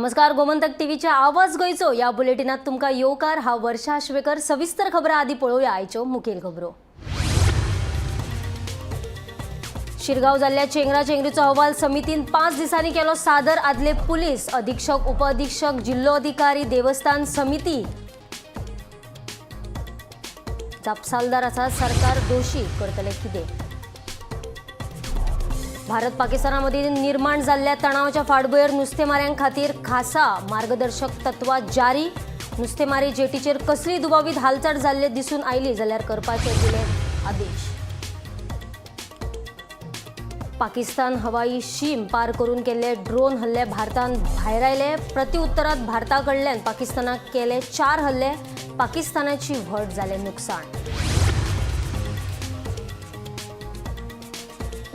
नमस्कार, गोमंतक टीव्हीच्या आवाज गोंयचो या बुलेटिनात तुमकां येवकार. हांव वर्षा आश्वेकर. सविस्तर खबरां आदी पळोवया आयच्यो मुखेल खबरो. शिरगांव जाल्ल्या चेंगरा चेंगरीचो अहवाल समितीन 5 दिसांनी केलो सादर. आदले पुलीस अधीक्षक, उपअधीक्षक, जिल्लोधिकारी, देवस्थान समिती जापसालदार आसा. सरकार दोशी, करतले कितें? भारत पाकिस्ताना मदीं निर्माण जाल्ल्या तणावाच्या फाटभुंयेर नुस्तेमाऱ्यां खातीर खासा मार्गदर्शक तत्वां जारी. नुस्तेमारी जेटीचेर कसलीय दुबावीत हालचाल जाल्ले दिसून आयली जाल्यार करपाचे दिले आदेश. पाकिस्तान हवाई शीम पार करून केल्ले ड्रोन हल्ले भारतान भायरायले. प्रतिउत्तरात भारता कडल्यान पाकिस्तानाक केले 4 हल्ले. पाकिस्तानाची व्हड जालें नुकसाण.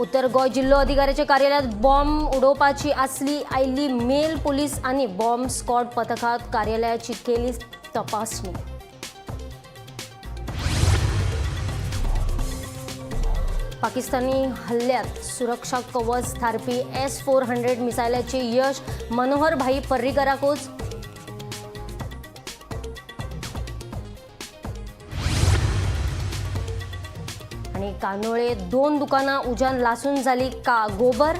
उत्तर गोंय जिल्लो अधिकाऱ्याच्या कार्यालयात बॉम्ब उडोवपाची आसली आयिल्ली मेल. पोलीस आनी बॉम्ब स्क्वॉड पथकात कार्यालयाची केली तपासणी. पाकिस्तानी हल्ल्यात सुरक्षा कवच थारपी S-400 मिसायलाचे यश मनोहर भाई पर्रीकराकूच. आणि कांदोळे 2 दुकानां उज्यान लासून जाली का गोबर.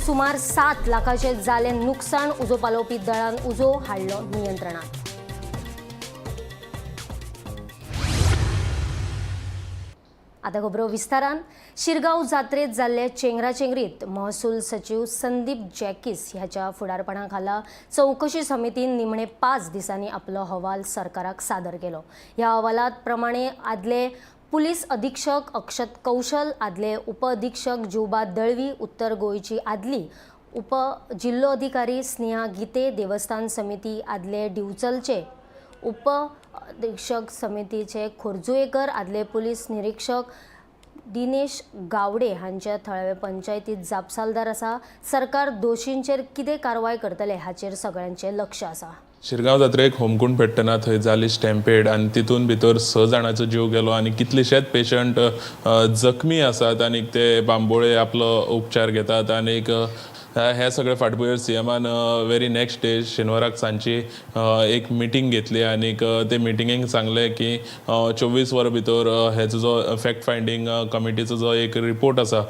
सुमार 7 लाखाचे जालें नुकसान. उजो पालोवपी दळान उजो हाडलो नियंत्रणात. आता खबरो विस्तारान. शिरगांव जात्रेत जाल्ले चेंगराचेंगरीत महसूल सचीव संदीप जॅकीस ह्याच्या फुडारपणा खाला चवकशी समितीन निमणे 5 दिसांनी आपलो अहवाल सरकाराक सादर केलो. ह्या अहवालात प्रमाणे आदले पुलीस अधीक्षक अक्षत कौशल, आदले उपअधीक्षक जिवबा दळवी, उत्तर गोंयची आदली उप जिल्लोधिकारी स्नेहा गीते, देवस्थान समिती आदले दिवचलचे उप अधीक्षक समितीचे खोर्जुएकर, आदले पुलीस निरीक्षक दिनेश गावडे हांच्या थळावे पंचायतीत जापसालदार आसा. सरकार दोशींचेर कितें कारवाय करतले हाचेर सगळ्यांचें लक्ष आसा. शिरगांव जात्रेक होमकूंड पेट्टना थंय जाली स्टॅम्पेड आनी तितून भितर 6 जाणांचो जीव गेलो आनी कितलेशेच पेशंट जखमी आसात आनी ते बांबोळे आपलो उपचार घेतात. आनीक हे सगळे फाटभुंयेर सीएमान व्हेरी नेक्स्ट डे शेनवाराक सांजची एक मिटींग घेतली आनीक ते मिटिंगेक सांगलें की 24 वरां भितर हेचो जो फॅक्ट फायंडींग कमिटीचो जो एक रिपोर्ट आसा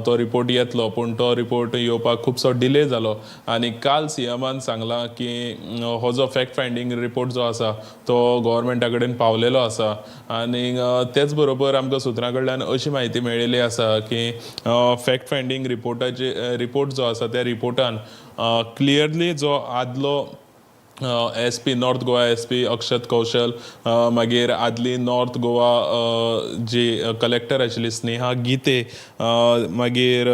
तो रिपोर्ट येतलो. पूण तो रिपोर्ट येवपाक खुबसो डिले जालो आनी काल सीएमान सांगलां की हो जो फॅक्ट फायंडींग रिपोर्ट जो आसा तो गव्हर्मेंटा कडेन पावलेलो आसा. आनी तेच बरोबर आमकां सुत्रां कडल्यान अशी म्हायती मेळिल्ली आसा की फॅक्ट फायंडींग रिपोर्टाचे रिपोर्ट जो आसा त्या रिपोर्टान क्लियरली जो आदलो SP North Goa SP Akshat Kaushal, मागीर आदली नॉर्थ गोवा जी कलेक्टर आशिल्ली स्नेहा गीते, मागीर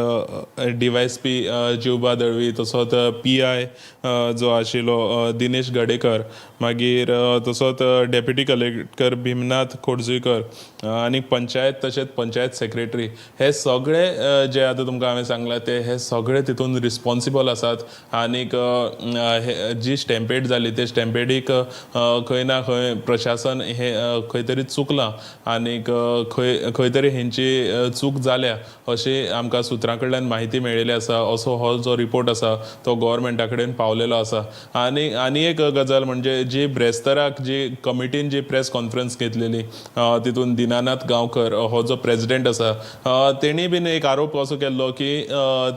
डीवायएसपी जिवबा दळवी, तसोच पीआय जो आशिल्लो दिनेश गडेकर, मागीर तसोच डेप्युटी कलेक्टर भीमनाथ खोर्जुकर आनी पंचायत तशेंच पंचायत सेक्रेटरी, हे सगळे जे आतां तुमकां हांवें सांगलां ते हे सगळे तितून रिस्पॉन्सिबल आसात. आनीक जी स्टॅम्पेड जाली ते स्टॅम्पेडीक खंय ना खंय प्रशासन हे खंय तरी चुकलां आनीक खंय खंय तरी हेंची चूक जाल्या अशी आमकां सुत्रां कडल्यान म्हायती मेळिल्ली आसा. असो हो जो रिपोर्ट आसा तो गव्हर्मेंटा कडेन पावलेलो आसा. आनी आनी एक गजाल म्हणजे जी ब्रेस्ताराक जी कमिटीन जी प्रेस कॉन्फरन्स घेतलेली तितून दिनानाथ गांवकर हो जो प्रेजिडेंट आसा तेणी बीन एक आरोप असो केल्लो की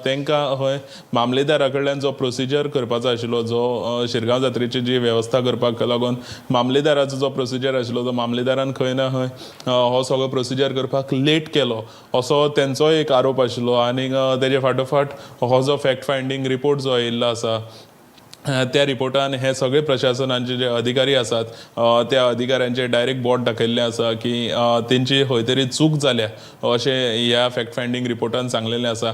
तांकां हय मामलेदारा कडल्यान जो प्रोसिजर करपाचो आशिल्लो, जो शिरगांव जात्रेची जी वेवस्था करपाक लागून मामलेदाराचो जो प्रोसिजर आशिल्लो तो मामलेदारान खंय ना खंय हो सगळो प्रोसिजर करपाक लेट केलो असो तेंचोय एक आरोप आशिल्लो. आनी तेजे फाटोफाट हो जो फॅक्ट फायंडींग रिपोर्ट जो आयिल्लो आसा त्या रिपोर्टान हे सगळे प्रशासनाचे जे अधिकारी आसात त्या अधिकाऱ्यांचे डायरेक्ट बोट दाखयल्लें आसा की तेंची खंय तरी चूक जाल्या अशें ह्या फॅक्ट फायंडींग रिपोर्टान सांगलेलें आसा.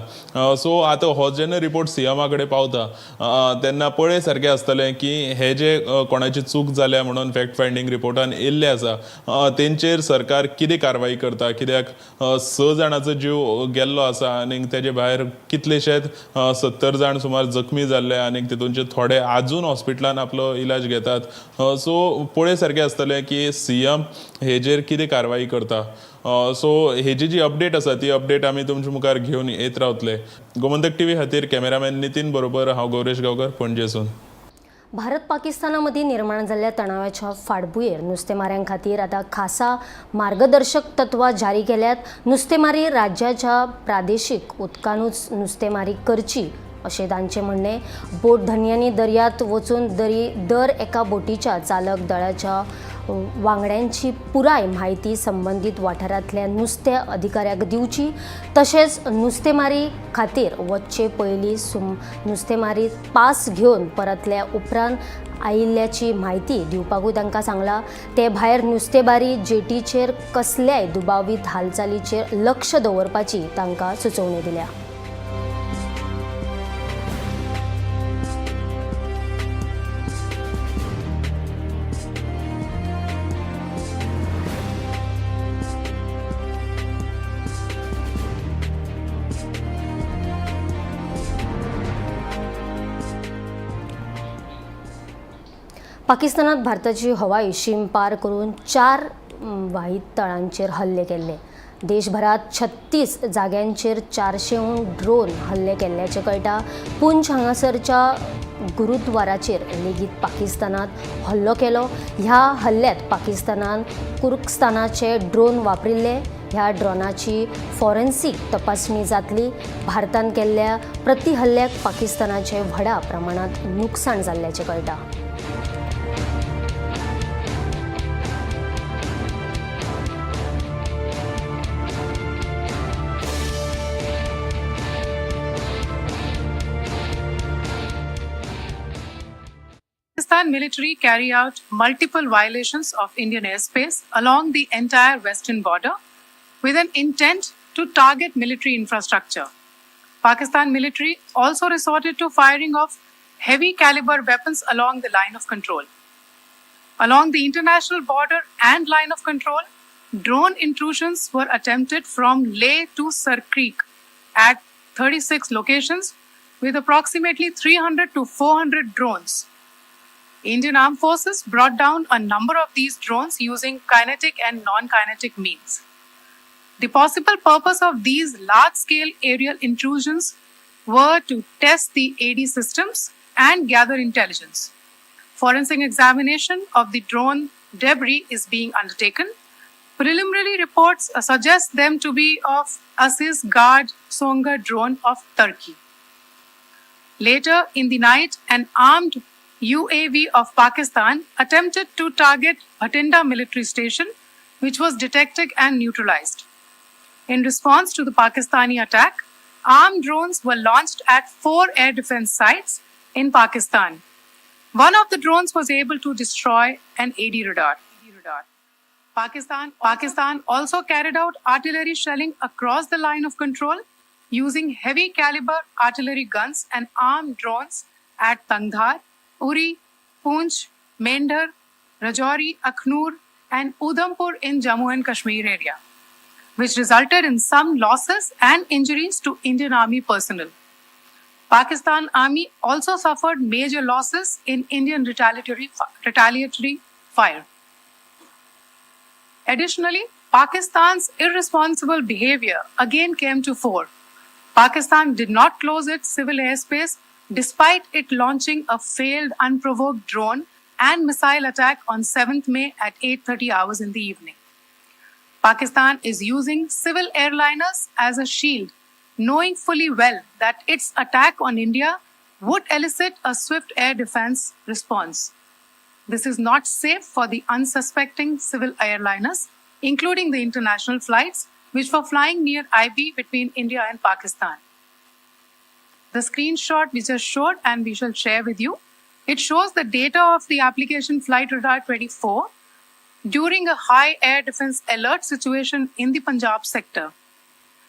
सो आतां हो जेन्ना रिपोर्ट सीएमा कडेन पावता तेन्ना पळय सारकें आसतलें की हे जे कोणाची चूक जाल्या म्हणून फॅक्ट फायंडींग रिपोर्टान येयल्ले आसा तेंचेर सरकार कितें कारवाई करता. कित्याक 6 जाणांचो जीव गेल्लो आसा आनी तेजे भायर कितलेशेच 70 जाण सुमार जखमी जाल्ले आनी तितूनचे थोडे आजून हॉस्पिटलान आपलो इलाज घेतात. सो पळय सारकें आसतलें की सीएम हेजेर कितें कारवाई करता. सो हेजी जी अपडेट आसा ती अपडेट आमी तुमच्या मुखार घेवन येत रावतले. गोमंतक टीव्ही खातीर कॅमेरामॅन नितीन बरोबर हांव गौरेश गांवकर, पणजेसून. भारत पाकिस्ताना मदीं निर्माण जाल्ल्या तणावाच्या फाटभुंयेर नुस्तेमाऱ्यां खातीर आतां खासा मार्गदर्शक तत्वां जारी केल्यात. नुस्तेमारी राज्याच्या प्रादेशीक उदकानूच नुस्तेमारी करची अशें तांचें म्हणणें. बोट धनयांनी दर्यांत वचून दर एका बोटीच्या चालक दळाच्या वांगड्यांची पुराय म्हायती संबंदीत वाठारांतल्या नुस्तें अधिकाऱ्याक दिवची. तशेंच नुस्तेमारी खातीर वचचे पयलीं नुस्तेमारी पास घेवन परतल्या उपरांत आयिल्ल्याची म्हायती दिवपाकूय तांकां सांगलां. ते भायर नुस्तेमारी जेटीचेर कसल्याय दुबावीत हालचालीचेर लक्ष दवरपाची तांकां सुचोवणी दिल्या. पाकिस्तानात भारताची हवाई शीम पार करून 4 वाहीत तळांचेर हल्ले केल्ले. देशभरात 36 जाग्यांचेर 400 ड्रोन हल्ले केल्ल्याचें कळटा. पुंछ हांगासरच्या गुरुद्वाराचेर लेगीत पाकिस्तानात हल्लो केलो. ह्या हल्ल्यात पाकिस्तानान कुर्कस्तानाचे ड्रोन वापरिल्ले. ह्या ड्रोनाची फॉरेन्सिक तपासणी जातली. भारतान केल्ल्या प्रतिहल्ल्याक पाकिस्तानाचे व्हडा प्रमाणात नुकसाण जाल्ल्याचें कळटा. Pakistan military carry out multiple violations of Indian airspace along the entire western border with an intent to target military infrastructure. Pakistan military also resorted to firing of heavy caliber weapons along the line of control. Along the international border and line of control, drone intrusions were attempted from Leh to Sir Creek at 36 locations with approximately 300 to 400 drones. Indian Armed Forces brought down a number of these drones using kinetic and non-kinetic means. The possible purpose of these large-scale aerial intrusions were to test the AD systems and gather intelligence. Forensic examination of the drone debris is being undertaken. Preliminary reports suggest them to be of Aziz Guard Songar drone of Turkey. Later in the night, an armed UAV of Pakistan attempted to target Bhatinda military station, which was detected and neutralized. In response to the Pakistani attack, armed drones were launched at 4 air defense sites in Pakistan. One of the drones was able to destroy an AD radar. Pakistan also carried out artillery shelling across the line of control using heavy caliber artillery guns and armed drones at Tangdhar, Uri, Poonch, Mendhar, Rajouri, Akhnur, and Udhampur in Jammu and Kashmir area, which resulted in some losses and injuries to Indian Army personnel. Pakistan Army also suffered major losses in Indian retaliatory fire. Additionally, Pakistan's irresponsible behavior again came to fore. Pakistan did not close its civil airspace despite it launching a failed unprovoked drone and missile attack on 7th May at 8:30 hours in the evening. Pakistan is using civil airliners as a shield, knowing fully well that its attack on India would elicit a swift air defense response. This is not safe for the unsuspecting civil airliners, including the international flights, which were flying near IB between India and Pakistan. The screenshot we just showed and we shall share with you, it shows the data of the application Flight Radar 24 during a high air defense alert situation in the Punjab sector.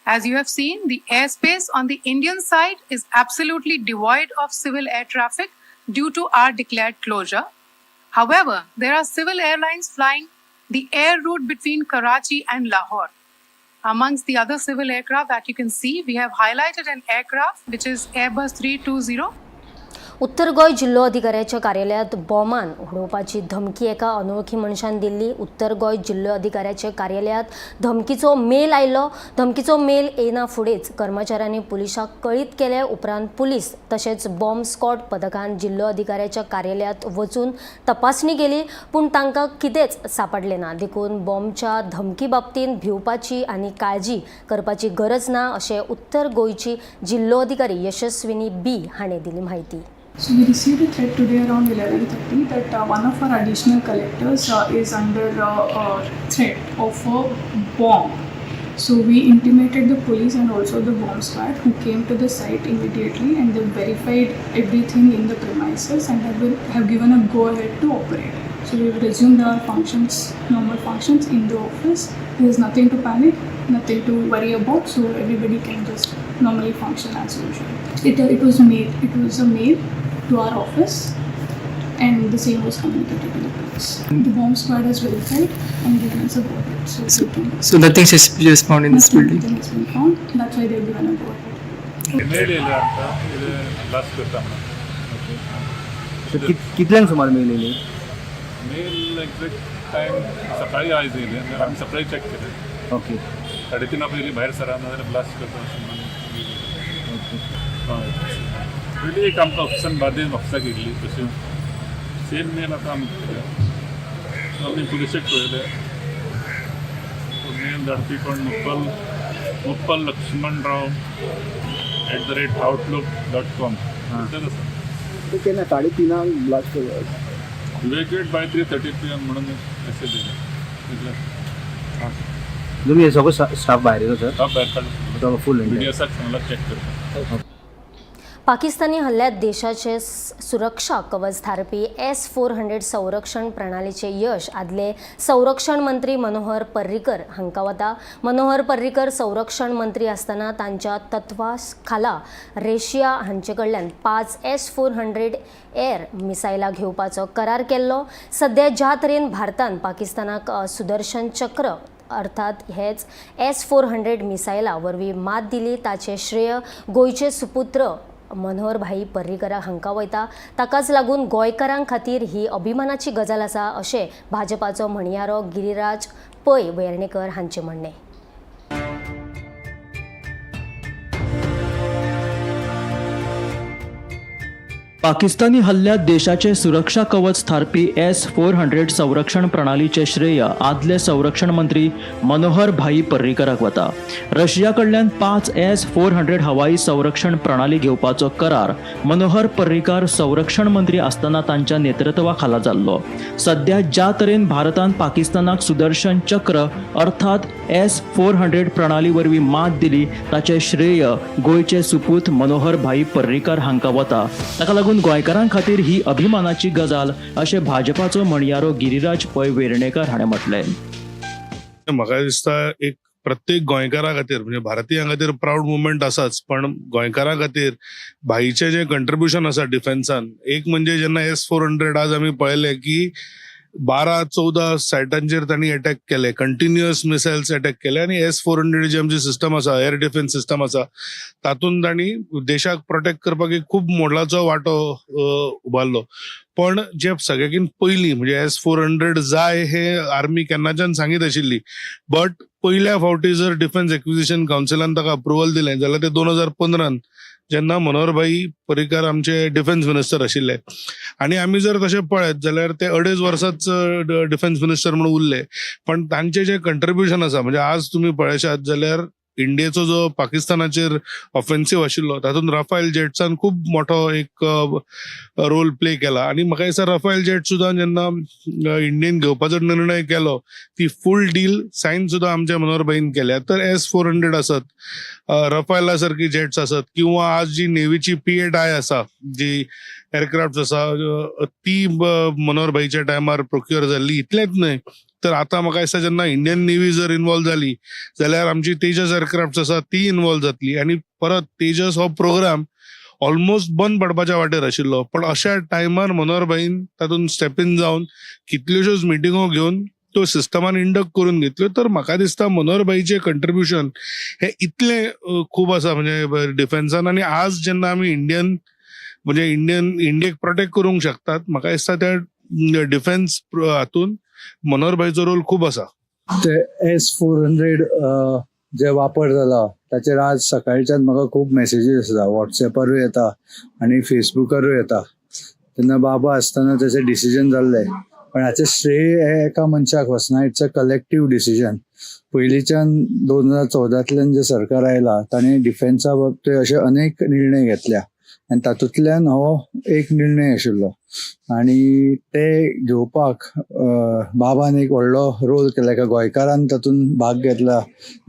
As you have seen, the airspace on the Indian side is absolutely devoid of civil air traffic due to our declared closure. However, there are civil airlines flying the air route between Karachi and Lahore. Amongst the other civil aircraft that you can see, we have highlighted an aircraft which is Airbus 320. उत्तर गोंय जिल्लो अधिकाऱ्याच्या कार्यालयांत बॉमान उडोवपाची धमकी एका अनोळखी मनशान दिल्ली. उत्तर गोंय जिल्लो अधिकाऱ्याच्या कार्यालयांत धमकीचो मेल आयलो. धमकीचो मेल येना फुडेंच कर्मचाऱ्यांनी पुलिसांक कळीत केले उपरांत पुलीस तशेंच बॉम्ब स्क्वॉड पथकान जिल्लो अधिकाऱ्याच्या कार्यालयांत वचून तपासणी केली, पूण तांकां कितेंच सांपडलें ना. देखून बॉम्बच्या धमकी बाबतींत भिवपाची आनी काळजी करपाची गरज ना अशें उत्तर गोंयची जिल्लो अधिकारी यशस्विनी बी हाणें दिली म्हायती. So we received a threat today around 11:30 that one of our additional collectors is under threat of a bomb. So we intimated the police and also the bomb squad, who came to the site immediately, and they verified everything in the premises and have given a go ahead to operate. So we've resumed our functions, normal functions in the office. There is nothing to panic, nothing to worry about. So everybody can just normally function as usual. It was mail. It was a mail to our office, and the same was communicated to the police. The bomb squad has verified and given us a go ahead. So, we can. So nothing suspicious found in this Nothing, building. nothing has been found. That's why they've given a go ahead. Mail येयला आमकां कितें blast करता म्हणून. तर कितल्यांक सुमार मेळलेली? Mail exact time सकाळी आयज येयले, आमी सकाळी चॅक केलें. ओके. 3:30 पयलीं भायर सरा, नाजाल्यार ब्लास्ट करता अशें म्हणून. हय, पयलीं एक आमकां ऑफिसान बार्देज ऑफिसाक येयल्ली, तशी सेम मेल आतां आमकां केल्या. सो आमी पुलिशेक पळयलें. तो मेल धाडपी कोण, मुप्पल मुप्पल लक्ष्मणराव @outlook.com तेच आसा. ते केन्ना 3:30 ब्लास्ट? इव्हॅक्युएट बाय 3:30 PM म्हणून मेसेज येयला इतलें. तुमी सगळो स्टाफ भायर येयलो सर? स्टाफ भायर काडलो. सगळो फूल? बी डी एसाक सांगला चॅक करपाक. पाकिस्तानी हल्ल्यात देशाचे सुरक्षा कवच थारपी एस-400 संरक्षण प्रणालीचे यश आदले संरक्षण मंत्री मनोहर पर्रीकर हांकां वता. मनोहर पर्रीकर संरक्षण मंत्री आसतना तांच्या तत्वा खाला रशिया हांचे कडल्यान पांच एस-400 एअर मिसायलां घेवपाचो करार केल्लो. सध्या ज्या तरेन भारतान पाकिस्तानाक सुदर्शन चक्र अर्थात हेच एस-400 मिसायला वरवीं मात दिली, ताचें श्रेय गोंयचे सुपुत्र मनोहर भाई पर्रीकर हांकां वयता. ताकाच लागून गोंयकारां खातीर ही अभिमानाची गजाल आसा अशें भाजपाचो म्हणयारो गिरिराज पै वेर्णेकर हांचें म्हणणें. पाकिस्तानी हल्ल्यात देशाचे सुरक्षा कवच थारपी एस-400 संरक्षण प्रणालीचे श्रेय आदले संरक्षण मंत्री मनोहर भाई पर्रीकराक वता. रशिया कडल्यान पांच एस-400 हवाई संरक्षण प्रणाली घेवपाचो करार मनोहर पर्रीकार संरक्षण मंत्री आसतना तांच्या नेतृत्वा खाला जाल्लो. सध्या ज्या तरेन भारतान पाकिस्तानाक सुदर्शन चक्र अर्थात एस-400 प्रणाली वरवीं मात दिली, ताचें श्रेय गोंयचे सुपूत मनोहर भाई पर्रीकार हांकां वता. ताका लागून गोंयकारां खातीर ही अभिमानाची गजाल अशें भाजपाचो म्हणयारो गिरिराज पै वेर्णेकर हाणें म्हटलें. म्हाका दिसता एक प्रत्येक गोंयकारा खातीर, म्हणजे भारतीयां खातीर प्रावड मुवमेंट आसाच, पण गोंयकारां खातीर भाईचें जें कंट्रिब्युशन आसा डिफेन्सान, एक म्हणजे जेन्ना एस-400 आज आमी पळयलें की 12-14 सायटांचेर तांणी अटॅक केले, कंटिन्युअस मिसायल्स अटॅक केले आनी एस-400 जी आमची सिस्टम आसा, एअर डिफेन्स सिस्टम आसा, तातूंत तांणी देशाक प्रोटेक्ट करपाक एक खूब मोलाचो वांटो उबारलो. पण जे सगळ्याकीन पयलीं म्हणजे एस-400 जाय हे आर्मी केन्नाच्यान सांगीत आशिल्ली, बट पयल्या फावटी जर डिफेन्स एक्विजिशन कावन्सिलान ताका अप्रुवल दिलें जाल्यार ते 2015 जेन्ना मनोहरभाई पर्रीकार आमचे डिफेन्स मिनिस्टर आशिल्ले. आनी आमी जर तशें पळयत जाल्यार ते अडेज वर्सांच डिफेन्स मिनिस्टर म्हणून उरले, पण तांचें जें कंट्रिब्युशन आसा, म्हणजे आज तुमी पळयशात जाल्यार इंडियेचो जो पाकिस्तानाचेर ऑफेन्सीव आशिल्लो तातूंत राफायल जेट्सान खूब मोठो एक रोल प्ले केला. आनी म्हाका दिसता राफायल जेट सुद्दां जेन्ना इंडियेन घेवपाचो निर्णय केलो, ती फूल डील सायन सुद्दां आमच्या मनोहरभाईन केल्या. तर एस-400 आसत, रफायला सारकी जेट्स आसत किंवा आज जी नेव्हीची पी-8I आसा, जी एअरक्राफ्ट आसा, ती मनोहरभाईच्या टायमार प्रोक्युअर जाल्ली. इतलेंच न्हय तर आतां म्हाका दिसता जेन्ना इंडियन नेव्ही जर इन्वॉल्व जाली जाल्यार आमची तेजस एअरक्राफ्ट आसा ती इन्वॉल्व जातली आनी परत तेजस हो प्रोग्राम ऑलमोस्ट बंद पडपाच्या वाटेर आशिल्लो, पण अशा टायमार मनोहरभाईन तातूंत स्टेप इन जावन कितल्योश्योच मिटिंगो घेवन त्यो सिस्टमान इंडक्ट करून घेतल्यो. तर म्हाका दिसता मनोहरभाईचें कंट्रिब्युशन हें इतलें खूब आसा म्हणजे डिफेन्सान. आनी आज जेन्ना आमी इंडियन म्हणजे इंडियेक प्रोटेक्ट करूंक शकतात. म्हाका दिसता त्या डिफेन्स हातून मनोहर भाईचो रोल खूब आसा. ते S-400 जे वापर जाला ताचेर आज सकाळच्यान म्हाका खूब मॅसेजीस आसा, वॉट्सॅपारूय येता आनी फेसबुकारूय येता. तेन्ना बाबा आसतना ताचें डिसिजन जाल्लें, पण हाचें श्रेय हें एका मनशाक वचना, it's a collective decision. पयलींच्यान 2014तल्यान जें सरकार आयलां ताणें डिफेन्सा बाबतींत अशे अनेक निर्णय घेतल्या आनी तातूंतल्यान हो एक निर्णय आशिल्लो आनी ते घेवपाक बाबान एक व्हडलो रोल केला. एका गोंयकारान तातूंत भाग घेतला,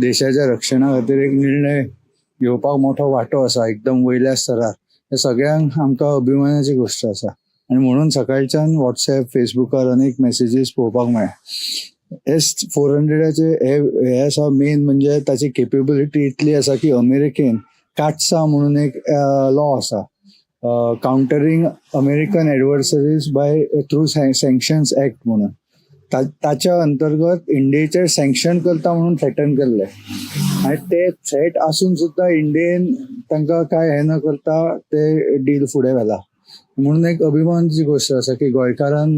देशाच्या रक्षणा खातीर एक निर्णय घेवपाक मोठो वांटो आसा एकदम वयल्या स्तरार. हे सगळ्यांक आमकां अभिमानाची गोश्ट आसा आनी म्हणून सकाळच्यान वॉट्सॅप फेसबुकार अनेक मॅसेजीस पळोवपाक मेळ्ळे. S-400 हे आसा मेन म्हणजे ताची केपेबिलिटी इतली आसा की अमेरिकेन काटसा म्हणून एक लॉ आसा, countering American adversaries by through sanctions act म्हणून, ताच्या अंतर्गत इंडियेचेर सँक्शन करता म्हणून थ्रेटन केल्ले आनी ते थ्रेट आसून सुद्दां इंडियेन तांकां कांय हें न करता ते डील फुडें व्हेला. म्हणून एक अभिमानाची गोश्ट आसा की गोंयकारान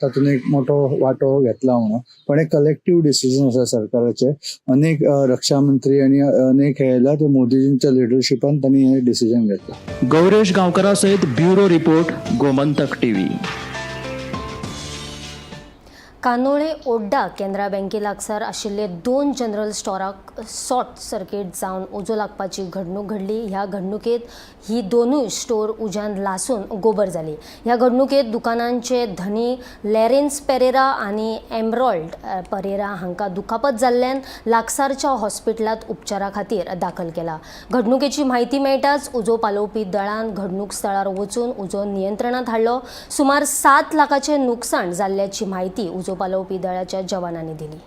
तातूंत एक मोठो वांटो घेतला म्हणून. पण एक कलेक्टीव डिसिजन आसा सरकाराचें, अनेक रक्षा मंत्री आनी अनेक हे आयला ते मोदीजींच्या लिडरशिपान तांणी हें डिसिजन घेतलां. गौरेश गांवकरा सयत bureau report, Gomantak TV. Candolim Odda Canara बँके लागसार आशिल्ले 2 जनरल स्टोराक शॉर्ट सर्किट जावन उजो लागपाची घडणूक घडली. ह्या घडणुकेत ही दोनूय स्टोर उज्यान लासून गोबर जाली. ह्या घडणुकेत दुकानांचे धनी लॅरेन्स पेरेरा आनी एमरॉल्ड परेरा हांकां दुखापत जाल्ल्यान लागसारच्या हॉस्पिटलांत उपचारा खातीर दाखल केला. घडणुकेची म्हायती मेळटाच उजो पालोवपी दळान घडणूक स्थळार वचून उजो नियंत्रणांत हाडलो. सुमार 7 लाखाचें नुकसाण जाल्ल्याची म्हायती उजो पालोवपी दळाच्या जवानांनी दिली.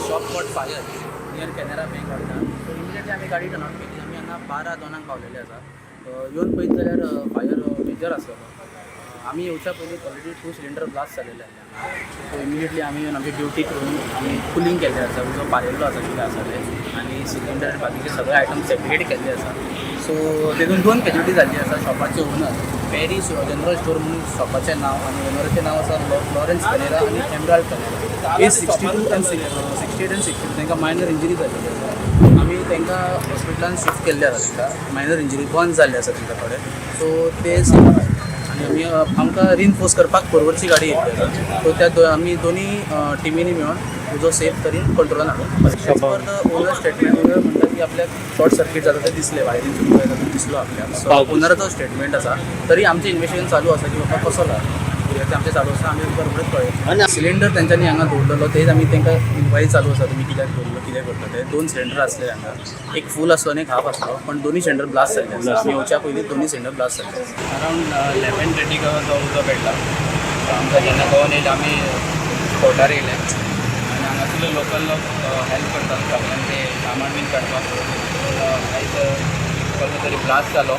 Shop caught fire near Canara Bank Odda. So immediately आमी गाडी टर्न आउट केली. आमी हांगा 12:02 पावलेले आसा. येवन पळयत जाल्यार फायर मेजर आसलेलो. आमी येवच्या पयलीं ऑलरेडी 2 सिलिंडर ब्लास्ट जालेले आसले. सो इमिडिएटली आमी येवन आमची ड्युटी करून आमी कुलींग केल्लें आसा, उजो पालयल्लो आसा कितें आसा तें, आनी सिलिंडर बाकीचे सगळे आयटम सेपरेट केल्ले आसा. सो तेतून 2 कॅज्युलिटी जाल्ली आसा. शॉपाचे ओनर पेरी जनरल स्टोर म्हणून शॉपाचें नांव आनी ओनराचें नांव आसा लॉरन्स परेरा आनी एमराल्ड परेरा. एज 62 आनी 68 आनी 62. तांकां मायनर इंजरी जाल्ली आसा. आमी तांकां हॉस्पिटलान शिफ्ट केल्ले आसा. तांकां मायनर इंजरी बर्न जाल्ले आसा तांकां थोडे. सो ते सेफ आसा आनी आमी आमकां रिनफोर्स करपाक परवरची गाडी येयल्ली आसा. सो त्या आमी दोनी टिमींनी मेळून उजो सेफ तरेन कंट्रोलान हाडून. As per the owner statement, owner म्हणटा की आपल्याक शॉर्ट सर्कीट जाता तें दिसलें, वायरीन सुद्दां येता तें दिसलो आपल्याक. सो ओनराचो स्टेटमेंट आसा. तरी आमचें इन्वेस्टिगेशन चालू आसा की बाबा कसो लागला तें आमचें चालू आसा. आमी तुमकां रोखडेच कळयतले. सिलिंडर तेंच्यांनी हांगा दवरलेलो तेच आमी तांकां इन्क्वायरी चालू आसा तुमी कित्याक दवरलो कितें करता ते. 2 सिलिंडर आसले हांगा, एक फूल आसलो आनी एक हाफ आसलो, पण दोनी सिलिंडर ब्लास्ट जाल्ले आसा. आमी येवच्या पयलीं दोनी सिलिंडर ब्लास्ट जाल्ले. अरावंड 11:30 जो उजो पेटला. आमकां जेन्ना कळोन येयलें आमी स्पोटार येयले आनी हांगासरले लोकल लोक हेल्प करतात सगळ्यांक ते सामान बीन काडपाक. आयज कसलो तरी ब्लास्ट जालो,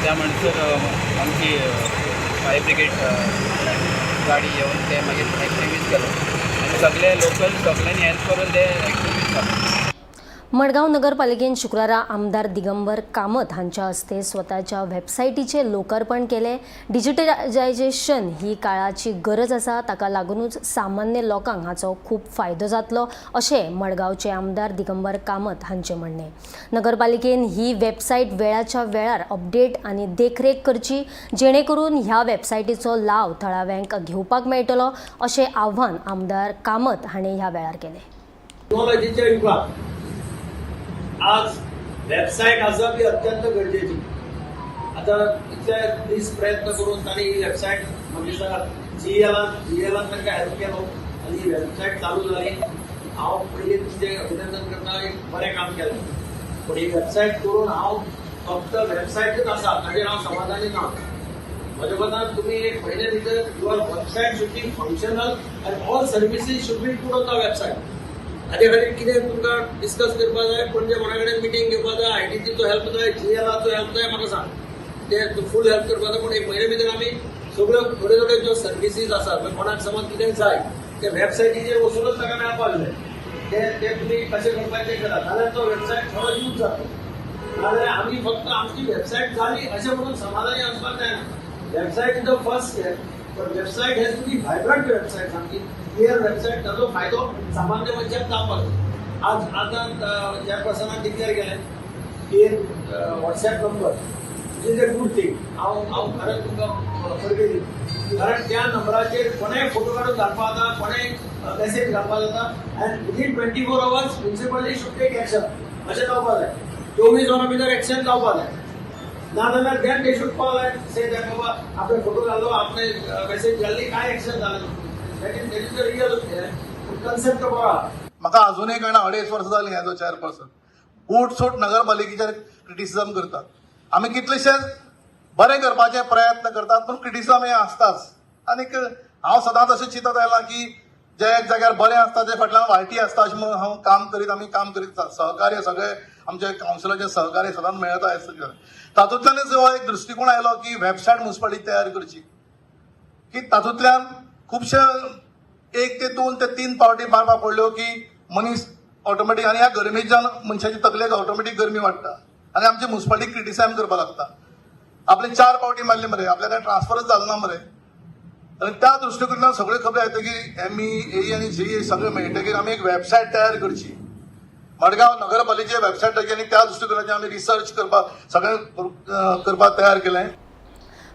त्या म्हणसर आमची फायर ब्रिगेड गाडी येवन ते मागीर एक्टिवीज केलो आनी सगळे लोकल सगळ्यांनी हेल्प करून ते एक्टिवीज जाले. मडगांव नगरपालिकेन शुक्रारा आमदार दिगंबर कामत हांच्या हस्ते स्वताच्या वेबसायटीचें लोकार्पण केलें. डिजिटलायजेशन ही काळाची गरज आसा, ताका लागूनच सामान्य लोकांक हाचो खूब फायदो जातलो अशें मडगांवचे आमदार दिगंबर कामत हांचें म्हणणें. नगरपालिकेन ही वेबसायट वेळाच्या वेळार अपडेट आनी देखरेख करची, जेणे करून ह्या वेबसायटीचो लाव थळाव्यांक घेवपाक मेळटलो अशें आव्हान आमदार कामत हांणी ह्या वेळार केलें. टेक्नॉलॉजीच्या युगात आज वेबसायट आसप ही अत्यंत गरजेची. आता इतले दीस प्रयत्न करून तांणी ही वेबसायट म्हाका जीएलान तांकां हेल्प केलो आनी ही वेबसायट चालू जाली. हांव पयलीं तुमचें अभिनंदन करता, एक बरें काम केलें. पूण ही वेबसायट करून हांव फक्त वेबसायटूच आसा ताचेर हांव समाधानी ना. म्हज्या मतान तुमी एक म्हयन्या भितर your website should be functional and all services should be put on the website. हाजे खातीर कितें तुमकां डिस्कस करपाक जाय, पणजे कोणा कडेन मिटींग घेवपाक जाय, आयडीसीचो हेल्प जाय, जीएलआरचो हेल्प जाय, म्हाका सांग, ते फूल हेल्प करपाक जाय. पूण एक म्हयन्या भितर आमी सगळ्यो थोड्यो थोड्यो ज्यो सर्विसीज आसात, म्हणजे कोणाक समज कितें जाय ते वेबसायटीचेर वचूनच ताका मेळपाक जाय, ते ते तुमी कशें करपाचें करात, जाल्यार तो वेबसायट थोडो यूज जातलो. नाजाल्यार आमी फक्त आमची वेबसायट जाली अशें म्हणून समाधानी आसपाक जायना. Website is the first step, but website has to be vibrant website, सामकी क्लियर वेबसायट, ताजो फायदो सामान्य मनशाक जावपाक जाय. आज आतां चेअरपर्सनान डिक्लेअर केलें की एक WhatsApp number is a good thing. हांव खरेंच तुमकां परबीं दिता, कारण त्या नंबराचेर कोणेय फोटो काडून घालपाक जाता, कोणेय मॅसेज घालपाक जाता and within 24 hours municipality should take action अशें जावपाक जाय. 24 वरां भितर एक्शन जावपाक जाय, नाजाल्यार then they should call and say that बाबा आपणे फोटो घाल्लो, आपणे मॅसेज घाल्ली, काय एक्शन जालें. That is the real concept बरो आहा. म्हाका अजूनय कळना, 2.5 वर्सां जालीं एज अ चेअरपर्सन, बूट सूट नगरपालिकेचेर क्रिटिसिजम करतात. आमी कितलेशेच बरें करपाचे प्रयत्न करतात, पूण क्रिटिसिजम हें आसताच. आनीक हांव सदांच अशें चिंतत आयलां की जे एक जाग्यार बरें आसता ते फाटल्यान वायटी आसता, अशें म्हणून हांव काम करीत, आमी काम करीत. सहकार्य सगळे आमचे कावन्सिलाचे सहकार्य सदांच मेळता हें. तातूंतल्यानच हो एक दृश्टिकोण आयलो की वेबसायट मुन्सिपालिटी तयार करची, की तातूंतल्यान खुबशे एक ते दोन ते तीन पावटी मारपाक पडल्यो की मनीस ऑटोमॅटीक, आनी ह्या गरमेच्यान मनशाची तकलेक ऑटोमॅटीक गरमी वाडटा आनी आमची मुन्सिपालिटी क्रिटिसायज करपाक लागता, आपले चार पावटी मारली मरे, आपल्या काय ट्रान्सफरच जालो ना मरे. आनी त्या दृश्टिकोनान सगळ्यो खबरी येता की एम ई ए आनी जी सगळें मेळटकीर आमी एक वेबसायट तयार करची, मडगांव नगरपालिकेची वेबसायट आनी त्या दृश्टिकोनाचेर आमी रिसर्च करपाक, सगळें करपाक तयार केलें.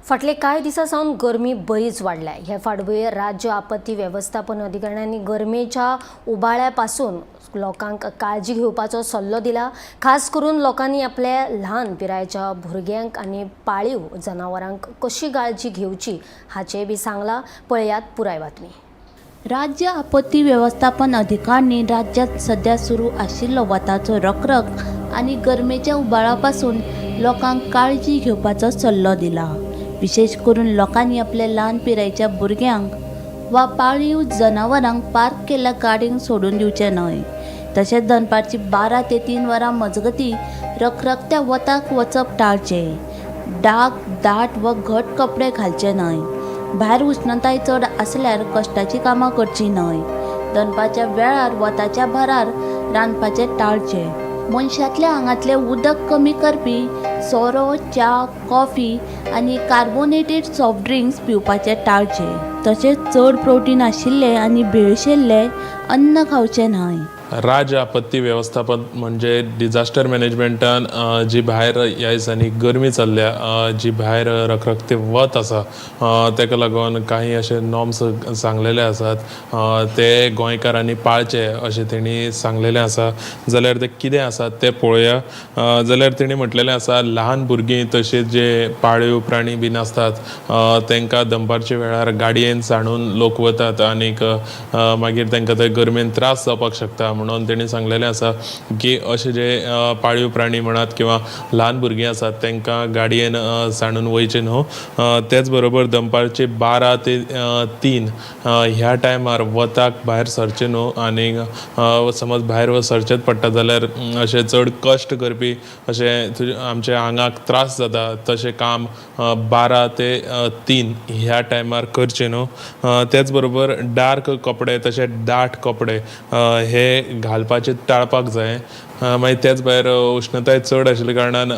फाटले कांय दिसां सावन गरमी बरीच वाडल्या. हे फाटभुंयेर राज्य आपत्ती वेवस्थापन अधिकाऱ्यांनी गरमेच्या उबाळ्या पासून लोकांक काळजी घेवपाचो सल्लो दिला. खास करून लोकांनी आपल्या ल्हान पिरायेच्या भुरग्यांक आनी पाळीव जनावरांक कशी काळजी घेवची हाचें बी सांगलां. पळयात पुराय बातमी. राज्य आपत्ती वेवस्थापन अधिकाऱ्यांनी राज्यांत सध्या सुरू आशिल्लो वताचो रखरख आनी गरमेच्या उबाळा पासून लोकांक काळजी घेवपाचो सल्लो दिला. विशेश करून लोकांनी आपल्या ल्हान पिरायेच्या भुरग्यांक वा पाळीव जनावरांक पार्क केल्ल्या गाडयेंक सोडून दिवचें न्हय. तशेंच दनपारची 12 ते 3 वरां मजगतीं रखरखत्या वताक वचप टाळचें. डाग दाट वा घट कपडे घालचे न्हय. भायर उश्णताय चड आसल्यार कश्टाचीं कामां करचीं न्हय. दनपारच्या वेळार वताच्या भारार रांदपाचें टाळचें. मनशांतल्या आंगांतलें उदक कमी करपी सोरो, च्या, कॉफी आनी कार्बोनेटेड सॉफ्ट ड्रिंक्स पिवपाचें टाळचें. तशेंच चड प्रोटीन आशिल्लें आनी भेळशेल्लें अन्न खावचें न्हय. राज्य आपत्ती वेवस्थापन म्हणजे डिझास्टर मॅनेजमेंटान जी भायर ह्या दिसांनी गरमी चल्ल्या, जी भायर रखरखते वत आसा, ताका लागून काही अशे नॉर्म्स सांगलेले आसात, ते गोंयकारांनी पाळचे अशें तेणी सांगलेलें आसा. जाल्यार ते कितें आसात ते पळोवया. जाल्यार तेणी म्हटलेलें आसा, ल्हान भुरगीं तशेंच जे पाळीव प्राणी बीन आसतात, तांकां दनपारच्या वेळार गाडयेन सांडून लोक वतात आनीक मागीर तांकां ते गरमेन त्रास जावपाक शकता. म्हणून तेणी सांगलेलें आसा की अशे जे पाळीव प्राणी म्हणात किंवा ल्हान भुरगीं आसात, तांकां गाडयेन सांडून वयचें न्हू. तेच बरोबर दनपारचे 12 ते 3 ह्या टायमार वताक भायर सरचें न्हू आनी समज भायर सरचेंच पडटा जाल्यार अशें चड कश्ट करपी, अशें तुजे आमच्या आंगाक त्रास जाता तशें काम 12 ते 3 ह्या टायमार करचें न्हू. तेच बरोबर डार्क कपडे तशें दाट कपडे हे घालपाचे टाळपाक जाय. मागीर तेच भायर उश्णताय चड आशिल्ल्या कारणान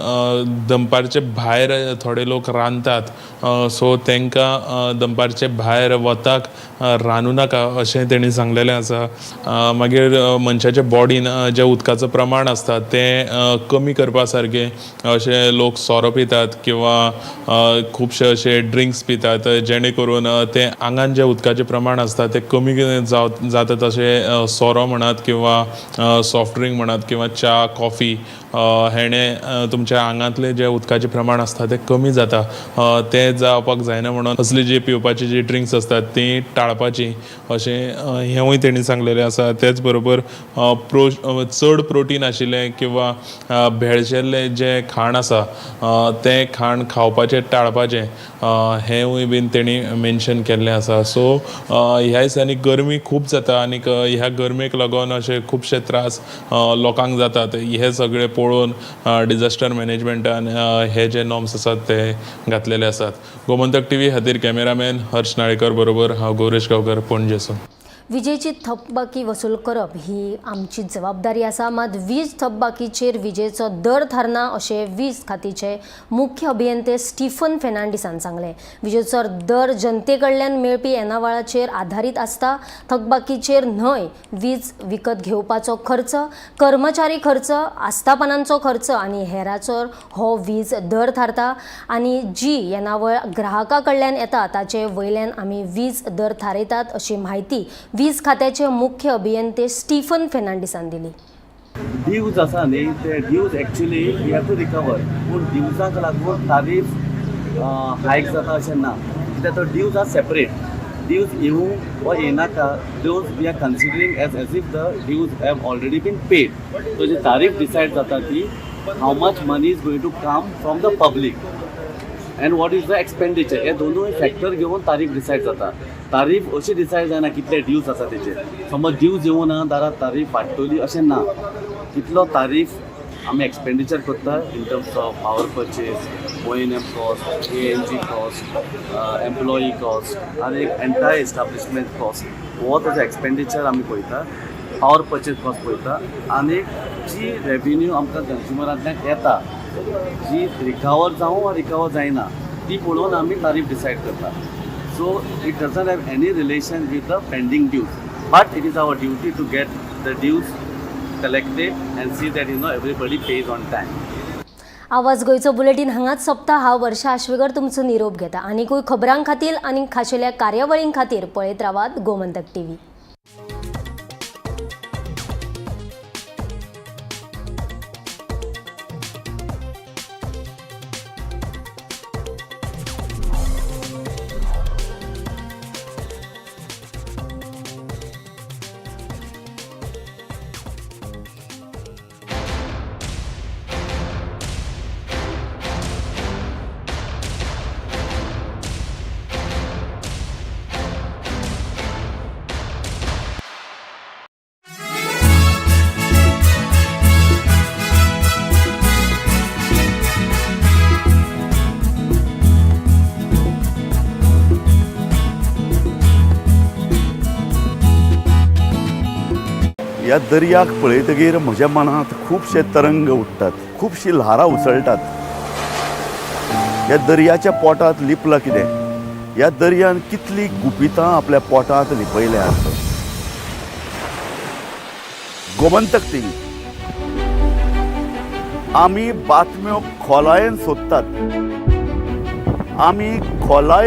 दनपारचे भायर थोडे लोक रांदतात, सो तांकां दनपारचे भायर वताक रांदूं नाका अशें तेणी सांगलेलें आसा. मागीर मनशाच्या बॉडीन जें उदकाचो प्रमाण आसता तें कमी करपा सारकें अशें लोक सोरो पितात किंवा खुबशे अशे ड्रिंक्स पितात, जेणे करून तें आंगान जें उदकाचें प्रमाण आसता तें कमी जाता. तशें सोरो म्हणात किंवा सॉफ्ट ड्रिंक म्हणात किंवा च्या, कॉफी हेणे तुमच्या आंगांतलें जें उदकाचें प्रमाण आसता तें कमी जाता. तें जावपाक जायना म्हणून असली जी पिवपाची जी ड्रिंक्स आसतात ती टाळपाची अशें हेंवूय तेणी सांगलेलें आसा. तेच बरोबर चड प्रोटीन आशिल्लें किंवा भेळशेल्लें जें खाण आसा तें खाण खावपाचें टाळपाचें हेंवूय बीन तेणी मेन्शन केल्लें आसा. सो ह्या दिसांनी गरमी खूब जाता आनीक ह्या गरमेक लागून अशे खुबशे त्रास लोकांक जातात. हे सगळे पळोवन डिजास्टर मॅनेजमेंटान हे जे नॉर्म्स आसात ते घातलेले आसात. गोमंतक टीव्ही खातीर कॅमेरामॅन हर्ष नाळेकर बरोबर हांव गौरेश गांवकर, पणजेसून. विजेची थकबाकी वसूल करप ही आमची जबाबदारी आसा, मात वीज थकबाकीचेर विजेचो दर थारना अशें वीज खात्याचे मुख्य अभियंते स्टीफन फेर्नांडीसान सांगलें. विजेचो दर जनते कडल्यान मेळपी येणावळाचेर आधारीत आसता, थकबाकीचेर न्हय. वीज विकत घेवपाचो खर्च, कर्मचारी खर्च, आस्थापनांचो खर्च आनी हेराचो हो वीज दर थारता आनी जी येणावळ ग्राहका कडल्यान येता ताचे वयल्यान आमी वीज दर थारयतात अशी म्हायती वीज खात्याचे मुख्य अभियंते स्टीफन फेर्नांडीसान दिली. ड्यूज आसा न्ही, ते dues actually we have to recover, पूण ड्यूजाक लागून तारीफ हायक जाता अशें ना, कित्याक तो ड्यूज are separate. Dues येवं वा येनाका, dues we are considering as if the dues have already been paid. So ji tariff decide जाता ती how much money is going to come from the public and what is the expenditure, हे दोनूय factor घेवन तारीफ decide जाता. तारीफ अशी decide जायना कितले ड्यूज आसा तेजेर. समज ड्यूज येवना ना जाल्यार तारीफ वाडटली अशें ना. कितलो तारीफ आमी एक्सपेंडिचर करता in terms of power purchase, O and M cost, ANG cost, employee cost आनी एंटायर एस्टाब्लिशमेंट कॉस्ट, हो ताजो एक्सपेंडिचर आमी पळयता, पावर पर्चेस कॉस्ट पळयता आनी जी रेवेन्यू आमकां कंज्युमरांतल्यान येता, जी रिकवर जावं वा रिकवर जायना, ती पळोवन आमी तारीफ डिसायड करता. So it doesn't have any relation with the pending dues, but it is our duty to get the dues collected and see that everybody pays on time. आवाज गोंयचो बुलेटीन हांगाच सोंपता. हांव वर्षा आश्वेकर तुमचो निरोप घेता. आनीकूय खबरां खातीर आनी खाशेल्या कार्यावळीं खातीर पळयत रावात गोमंतक टीव्ही. ह्या दर्याक पळयतगीर म्हज्या मनांत खुबशे तरंग उठ्ठात, खुबशीं ल्हारां उसळटात. ह्या दर्याच्या पोटांत लिपलां कितें? ह्या दर्यान कितलीं गुपितां आपल्या पोटांत लिपयल्यांत? गोमंतक टीव्ही, आमी बातम्यो खोलायेन सोदतात, आमी खोलायेन